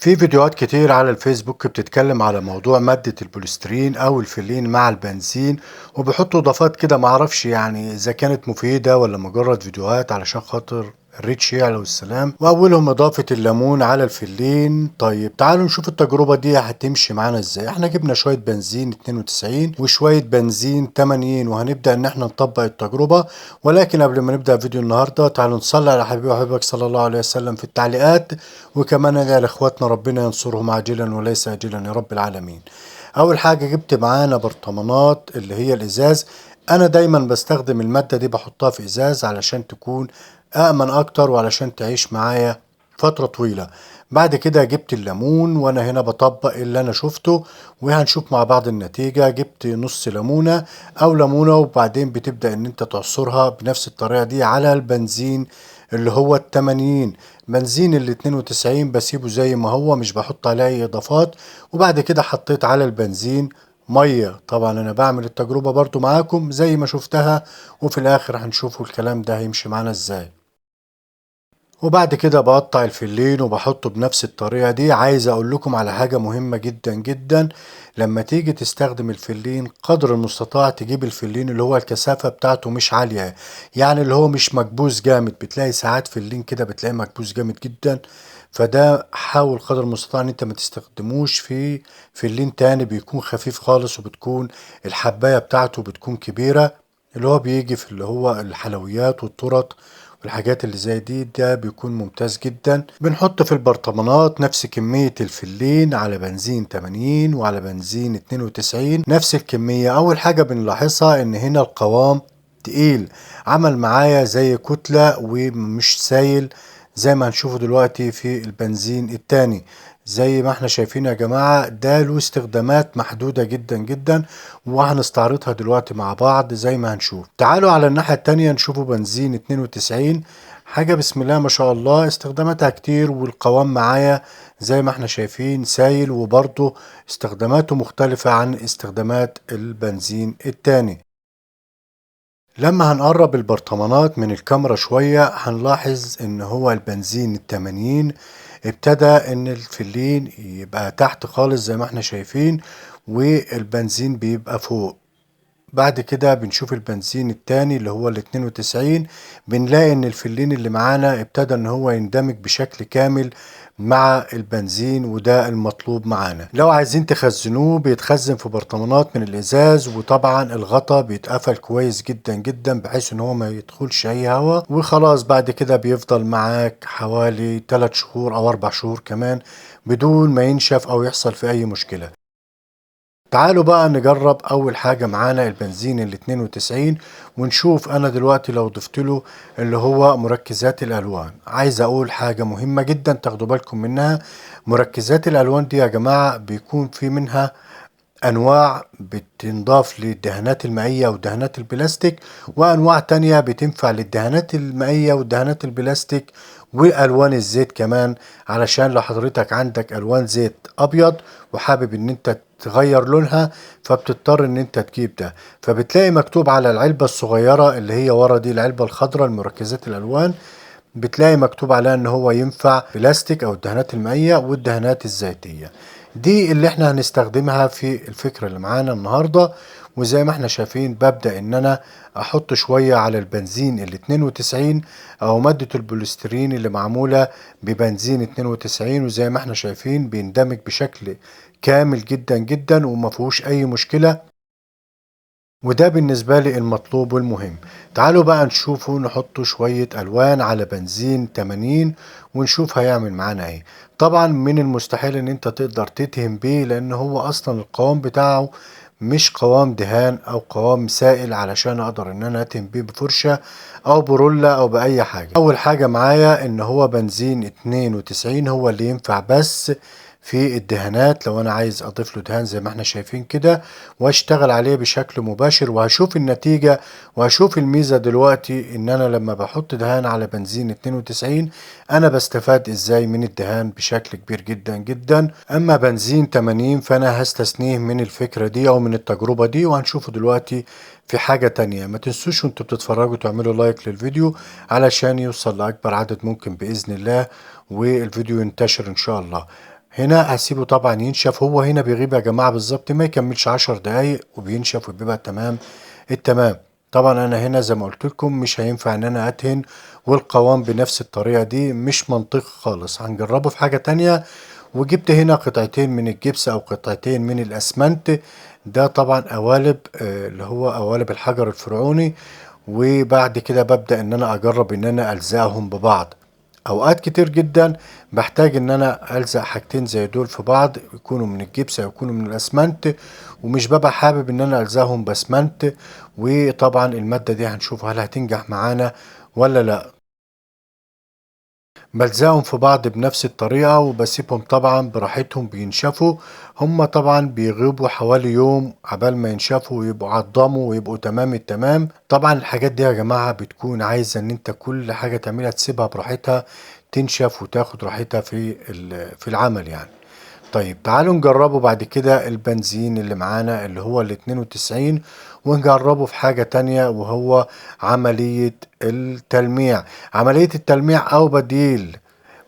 في فيديوهات كتير على الفيسبوك بتتكلم على موضوع مادة البوليسترين او الفلين مع البنزين، وبيحطوا اضافات كده معرفش يعني اذا كانت مفيدة ولا مجرد فيديوهات علشان خاطر ال reach يعلى والسلام، واولهم اضافة الليمون على الفلين. طيب تعالوا نشوف التجربة دي هتمشي معانا ازاي. احنا جبنا شوية بنزين 92 وشوية بنزين 80 وهنبدأ ان احنا نطبق التجربة. ولكن قبل ما نبدأ فيديو النهاردة تعالوا نصلي على حبيبي وحبيبك صلى الله عليه وسلم في التعليقات، وكمان ندعي لاخواتنا ربنا ينصرهم عاجلا وليس اجلا يا رب العالمين. اول حاجة جبت معانا برطمانات اللي هي الازاز. انا دايما بستخدم المادة دي، بحطها في ازاز علشان تكون أأمن أكتر وعلشان تعيش معايا فترة طويلة. بعد كده جبت الليمون، وأنا هنا بطبق اللي أنا شفته وهنشوف مع بعض النتيجة. جبت نص ليمونة أو ليمونة، وبعدين بتبدأ إن أنت تعصرها بنفس الطريقة دي على البنزين اللي هو 80. بنزين 92 بسيبه زي ما هو، مش بحط عليه أي إضافات. وبعد كده حطيت على البنزين مية. طبعا انا بعمل التجربة برضو معاكم زي ما شفتها، وفي الاخر هنشوفوا الكلام ده هيمشي معانا ازاي. وبعد كده بقطع الفلين وبحطه بنفس الطريقة دي. عايز اقول لكم على حاجة مهمة جدا جدا، لما تيجي تستخدم الفلين قدر المستطاع تجيب الفلين اللي هو الكثافة بتاعته مش عالية، يعني اللي هو مش مكبوس جامد. بتلاقي ساعات فلين كده بتلاقي مكبوس جامد جدا، فده حاول قدر المستطاع ان انت ما تستخدموش في فلين تاني بيكون خفيف خالص وبتكون الحباية بتاعته بتكون كبيرة، اللي هو بيجي في اللي هو الحلويات والتورت والحاجات اللي زي دي، ده بيكون ممتاز جدا. بنحط في البرطمانات نفس كمية الفلين على بنزين 80 وعلى بنزين 92 نفس الكمية. اول حاجة بنلاحظها ان هنا القوام تقيل، عمل معايا زي كتلة ومش سايل زي ما هنشوفه دلوقتي في البنزين التاني. زي ما احنا شايفين يا جماعة ده له استخدامات محدودة جدا جدا، وهنستعرضها دلوقتي مع بعض زي ما هنشوف. تعالوا على الناحية التانية نشوفوا بنزين 92، حاجة بسم الله ما شاء الله استخداماتها كتير، والقوام معايا زي ما احنا شايفين سايل، وبرضه استخداماته مختلفة عن استخدامات البنزين التاني. لما هنقرب البرطمانات من الكاميرا شوية هنلاحظ ان هو البنزين 80 ابتدى ان الفلين يبقى تحت خالص زي ما احنا شايفين، والبنزين بيبقى فوق. بعد كده بنشوف البنزين التاني اللي هو 92، بنلاقي ان الفلين اللي معانا ابتدى ان هو يندمج بشكل كامل مع البنزين، وده المطلوب معانا. لو عايزين تخزنوه بيتخزن في برطمانات من الازاز، وطبعا الغطا بيتقفل كويس جدا جدا بحيث ان هو ما يدخلش اي هواء، وخلاص بعد كده بيفضل معاك حوالي 3 شهور او 4 شهور كمان بدون ما ينشف او يحصل في اي مشكلة. تعالوا بقى نجرب اول حاجة معانا البنزين 92، ونشوف انا دلوقتي لو ضفت له اللي هو مركزات الالوان. عايز اقول حاجة مهمة جدا تاخدوا بالكم منها، مركزات الالوان دي يا جماعة بيكون في منها انواع بتنضاف للدهانات المائية ودهانات البلاستيك، وانواع تانية بتنفع للدهانات المائية ودهانات البلاستيك والوان الزيت كمان، علشان لو حضرتك عندك الوان زيت ابيض وحابب ان انت تغير لونها فبتضطر ان انت تجيب ده. فبتلاقي مكتوب على العلبة الصغيرة اللي هي ورا دي، العلبة الخضراء المركزات الالوان، بتلاقي مكتوب عليها ان هو ينفع بلاستيك او الدهانات المائية والدهانات الزيتية. دي اللي احنا هنستخدمها في الفكرة اللي معانا النهاردة. وزي ما احنا شايفين ببدأ ان انا احط شوية على البنزين 92 او مادة البوليسترين اللي معمولة ببنزين 92، وزي ما احنا شايفين بيندمج بشكل كامل جدا جدا وما فيهوش اي مشكلة، وده بالنسبة لي المطلوب والمهم. تعالوا بقى نشوفه، نحطه شوية ألوان على بنزين 80 ونشوف هيعمل معانا ايه. طبعا من المستحيل ان انت تقدر تدهن بيه، لان هو اصلا القوام بتاعه مش قوام دهان او قوام سائل علشان اقدر ان انا ادهن بيه بفرشة او برولة او باي حاجة. اول حاجة معايا ان هو بنزين 92 هو اللي ينفع بس في الدهانات، لو انا عايز اضيف له دهان زي ما احنا شايفين كده واشتغل عليه بشكل مباشر، وهشوف النتيجة وهشوف الميزة دلوقتي ان انا لما بحط دهان على بنزين 92 انا بستفاد ازاي من الدهان بشكل كبير جدا جدا. اما بنزين 80 فانا هستثنيه من الفكرة دي او من التجربة دي، وهنشوفه دلوقتي في حاجة تانية. ما تنسوش وانتوا بتتفرجوا تعملوا like للفيديو علشان يوصل لأكبر عدد ممكن بإذن الله، والفيديو ينتشر إن شاء الله. هنا هسيبه طبعا ينشف. هو هنا بيغيب يا جماعة بالظبط ما يكملش 10 دقايق وبينشف وبيبقى تمام التمام. طبعا انا هنا زي ما قلت لكم مش هينفع ان انا ادهن والقوام بنفس الطريقة دي، مش منطقي خالص. هنجربه في حاجة تانية. وجبت هنا قطعتين من الجبس او قطعتين من الاسمنت، ده طبعا قوالب اللي هو قوالب الحجر الفرعوني. وبعد كده ببدأ ان انا اجرب ان انا الزقهم ببعض. اوقات كتير جدا بحتاج ان انا الزق حاجتين زي دول في بعض، يكونوا من الجبس او يكونوا من الاسمنت، ومش ببقى حابب ان انا الزقهم باسمنت. وطبعا المادة دي هنشوف هل هتنجح معانا ولا لا. بلزقهم في بعض بنفس الطريقة وبسيبهم طبعا براحتهم بينشفوا. هم طبعا بيغيبوا حوالي يوم عبال ما ينشفوا ويبقوا عضموا ويبقوا تمام التمام. طبعا الحاجات دي يا جماعة بتكون عايزة ان انت كل حاجة تعملها تسيبها براحتها تنشف وتاخد راحتها في العمل يعني. طيب تعالوا نجربه بعد كده البنزين اللي معانا اللي هو ال 92، ونجربه في حاجة تانية وهو عملية التلميع. عملية التلميع او بديل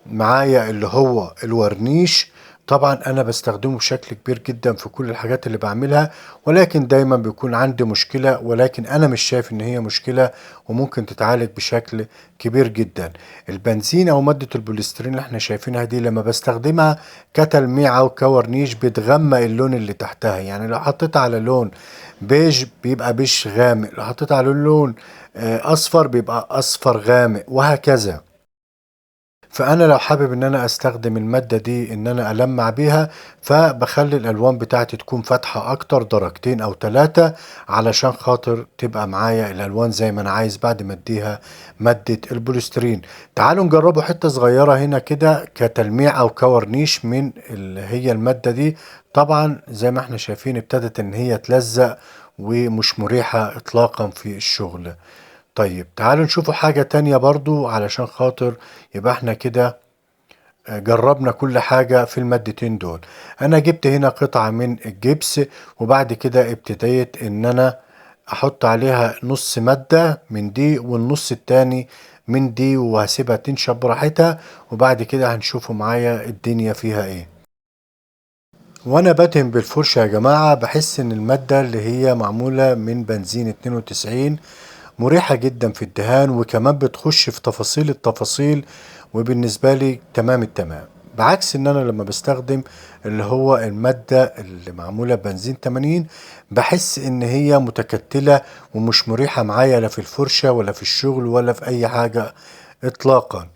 معايا اللي هو الورنيش. طبعا انا بستخدمه بشكل كبير جدا في كل الحاجات اللي بعملها، ولكن دايما بيكون عندي مشكلة، ولكن انا مش شايف ان هي مشكلة وممكن تتعالج بشكل كبير جدا. البنزين او مادة البوليسترين اللي احنا شايفينها دي لما بستخدمها كتلميع او كورنيش بتغمق اللون اللي تحتها. يعني لو حطيتها على لون بيج بيبقى بيج غامق، لو حطيتها على لون اصفر بيبقى اصفر غامق، وهكذا. فانا لو حابب ان انا استخدم المادة دي ان انا المع بيها، فبخلي الالوان بتاعتي تكون فاتحة اكتر درجتين او 3 علشان خاطر تبقى معايا الالوان زي ما انا عايز بعد ما اديها مادة البوليسترين. تعالوا نجربوا حتة صغيرة هنا كده كتلميع او كورنيش من اللي هي المادة دي. طبعا زي ما احنا شايفين ابتدت ان هي تلزق ومش مريحة اطلاقا في الشغل. طيب تعالوا نشوفوا حاجة تانية برضو علشان خاطر يبقى احنا كده جربنا كل حاجة في المادتين دول. انا جبت هنا قطعة من الجبس، وبعد كده ابتديت ان انا احط عليها نص مادة من دي والنص التاني من دي، وهسيبها تنشف براحتها، وبعد كده هنشوفوا معايا الدنيا فيها ايه. وانا بدهن بالفرشة يا جماعة بحس ان المادة اللي هي معمولة من بنزين 92 مريحة جدا في الدهان، وكمان بتخش في تفاصيل التفاصيل، وبالنسبة لي تمام التمام. بعكس ان انا لما بستخدم اللي هو المادة اللي معمولة بنزين 80 بحس ان هي متكتلة ومش مريحة معايا لا في الفرشة ولا في الشغل ولا في اي حاجة اطلاقا.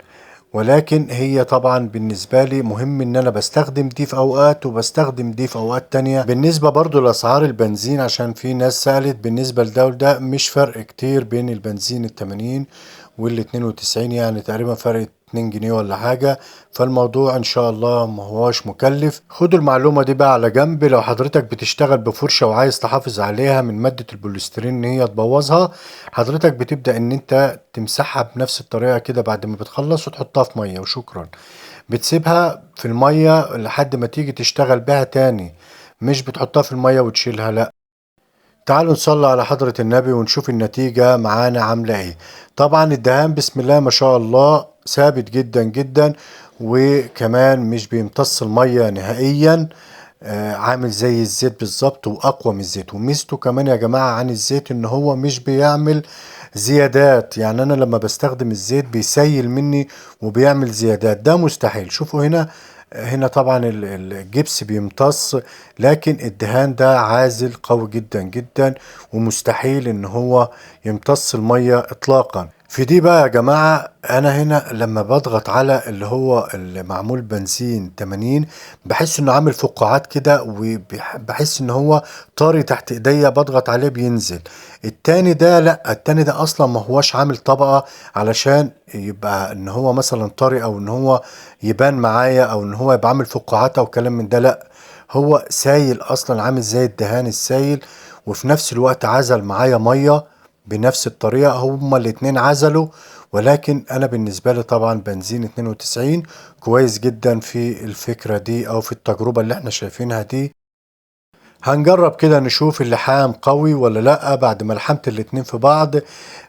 ولكن هي طبعا بالنسبة لي مهم ان انا بستخدم دي في اوقات وبستخدم دي في اوقات تانية. بالنسبة برضو لاسعار البنزين عشان في ناس سألت بالنسبة لده وده، مش فرق كتير بين البنزين التمانين والاتنين وتسعين، يعني تقريبا فرق 2 جنيه ولا حاجة، فالموضوع ان شاء الله ما هواش مكلف. خدوا المعلومة دي بقى على جنب. لو حضرتك بتشتغل بفرشة وعايز تحافظ عليها من مادة البوليسترين ان هي تبوظها، حضرتك بتبدأ ان انت تمسحها بنفس الطريقة كده بعد ما بتخلص وتحطها في مية وشكرا. بتسيبها في المية لحد ما تيجي تشتغل بها تاني، مش بتحطها في المية وتشيلها، لا. تعالوا نصلي على حضرة النبي ونشوف النتيجة معانا عاملة ايه. طبعا الدهان بسم الله ما شاء الله ثابت جدا جدا، وكمان مش بيمتص المية نهائيا، عامل زي الزيت بالظبط واقوى من الزيت. وميزته كمان يا جماعة عن الزيت ان هو مش بيعمل زيادات، يعني انا لما بستخدم الزيت بيسيل مني وبيعمل زيادات، ده مستحيل. شوفوا هنا طبعا الجبس بيمتص، لكن الدهان ده عازل قوي جدا جدا ومستحيل ان هو يمتص المية اطلاقا. في دي بقى يا جماعة انا هنا لما بضغط على اللي هو اللي معمول بنزين 80 بحس انه عامل فقاعات كده، وبحس ان هو طاري تحت ايديا، بضغط عليه بينزل. التاني ده لا، التاني ده اصلا ما هوش عامل طبقة علشان يبقى ان هو مثلا طري او ان هو يبان معايا او ان هو يبقى عامل فقاعات او كلام من ده، لا هو سايل اصلا، عامل زي الدهان السايل، وفي نفس الوقت عزل معايا مية بنفس الطريقة. هما الاتنين عزلوا، ولكن انا بالنسبة لي طبعا بنزين 92 كويس جدا في الفكرة دي او في التجربة اللي احنا شايفينها دي. هنجرب كده نشوف اللحام قوي ولا لا بعد ما لحمت الاتنين في بعض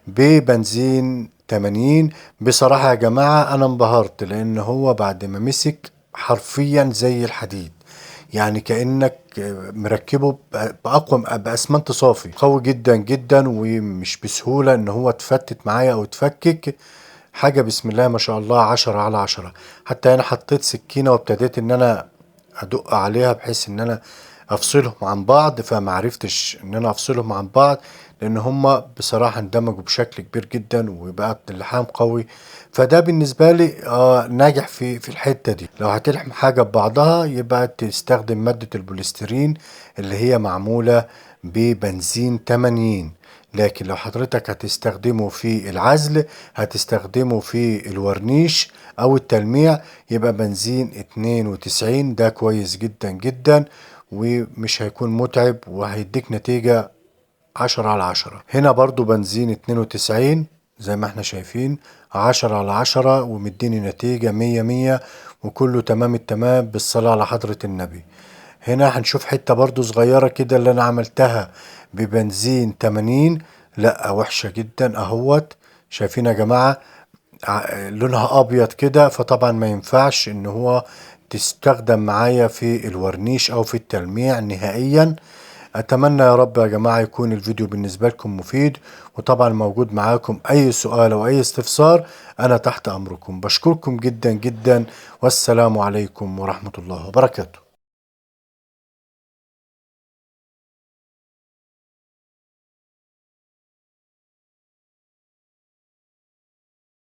ببنزين 80. بصراحة يا جماعة انا انبهرت، لان هو بعد ما مسك حرفيا زي الحديد، يعني كأنك مركبة بأقوى بأسمنت صافي، قوي جدا جدا ومش بسهولة ان هو تفتت معايا او تفكك حاجة. بسم الله ما شاء الله 10 على 10. حتى انا حطيت سكينة وابتديت ان انا ادق عليها بحيث ان انا افصلهم عن بعض، فما عرفتش ان انا افصلهم عن بعض لان هما بصراحة اندمجوا بشكل كبير جدا وبقى اللحام قوي. فده بالنسبة لي ناجح في الحتة دي. لو هتلحم حاجة ببعضها يبقى تستخدم مادة البوليسترين اللي هي معمولة ببنزين 80، لكن لو حضرتك هتستخدمه في العزل، هتستخدمه في الورنيش او التلميع، يبقى بنزين 92، ده كويس جدا جدا ومش هيكون متعب وهيديك نتيجة 10 على 10. هنا برضو بنزين 92 زي ما احنا شايفين 10 على 10 ومديني نتيجة 100 100 وكله تمام التمام بالصلاة على حضرة النبي. هنا هنشوف حتة برضو صغيرة كده اللي انا عملتها ببنزين 80، لا وحشة جدا اهوت، شايفين يا جماعة لونها ابيض كده، فطبعا ما ينفعش ان هو تستخدم معايا في الورنيش او في التلميع نهائيا. اتمنى يا رب يا جماعة يكون الفيديو بالنسبة لكم مفيد، وطبعا موجود معاكم اي سؤال او اي استفسار انا تحت امركم. بشكركم جدا جدا، والسلام عليكم ورحمة الله وبركاته.